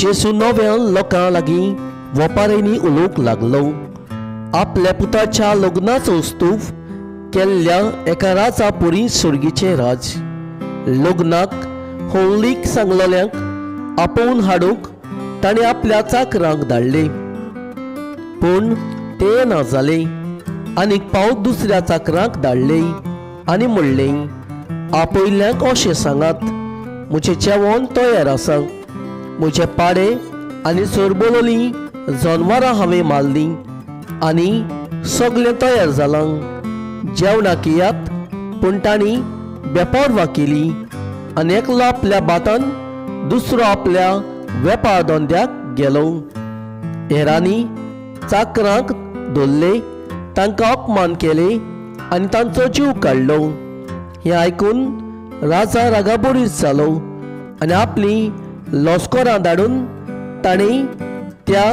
जेजू नव्या लोकां लागीं वोपारींनी उलोवंक लागलो. आपल्या पुताच्या लग्नाचो स्तूप केल्ल्या एका राजा पुरी सुर्गीचें राज. लग्नाक होळीक सांगलेल्यांक आपोवन हाडूंक ताणें आपल्या चाकरांक धाडले, पूण ते ना जाले. आनीक पावत दुसऱ्या चाकरांक धाडले आनी म्हणलें, आपयल्ल्यांक अशें सांगात, म्हजें जेवण तयार आसा, म्हजे पाडे आनी चरबोलोलीं जनवरां हांवें मारलीं आनी सगळें तयार जालां, जेवणाक येयात. पूण तांणी बेपर्वा केली आनी एकलो आपल्या भातान दुसरो आपल्या वेपार धंद्याक गेलो. हेरांनी चाकरांक धरले, तांकां अपमान केले आनी तांचो जीव काडलो. हें आयकून राजा रागाबरीत जालो आनी आपलीं लश्करां धाडून ताणें त्या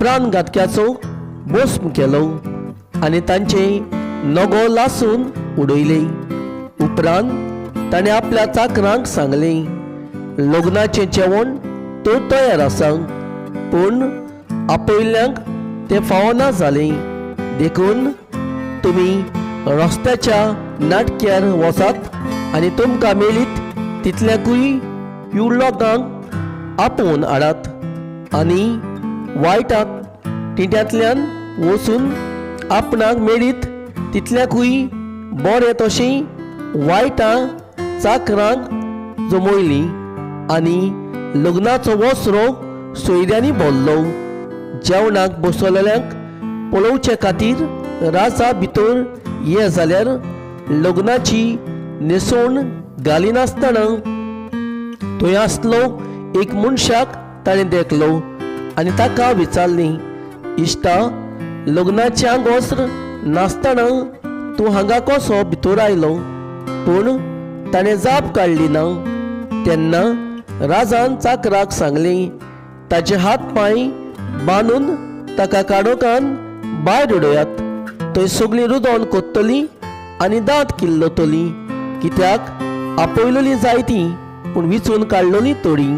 प्राणघातक्याचो भस्म केलो आनी तांचें नगो लासून उडयलें. उपरांत ताणें आपल्या चाकरांक सांगलें, लग्नाचें जेवण तर तयार आसा, पूण आपयल्ल्यांक तें फावना जालें. देखून तुमी रस्त्याच्या नाटक्यार वचात आनी तुमकां मेळीत तितल्याकूय you लोकांक आपोवन हाडात आनी वायटाक तिट्यांतल्यान वचून आपणाक मेळीत तितल्याकूय बरें तशीं वायटां चाकरांक जमयलीं आनी लग्नाचो वसरो सोयऱ्यांनी भरलो. जेवणाक बसवलेल्यांक पळोवचे खातीर राजा भितर ये जाल्यार लग्नाची न्हेसवण घालिनासतना थंय आसलो एक मनशाक ताणें देखलो आनी ताका विचारलें, इश्टा, लग्नाचें आंगवस्त्र नासतना तूं हांगा कसो भितर आयलो? पूण ताणें जाप काडली ना. तेन्ना राजान चाकराक सांगलें, ताचे हात पांय बांदून ताका काडोकान भायर उडयात, थंय सगळीं रुदोन कोत्तलीं आनी दांत किल्लतलीं, कित्याक आपयलेलीं जायतीं पूण विचून काडलेलीं थोडीं.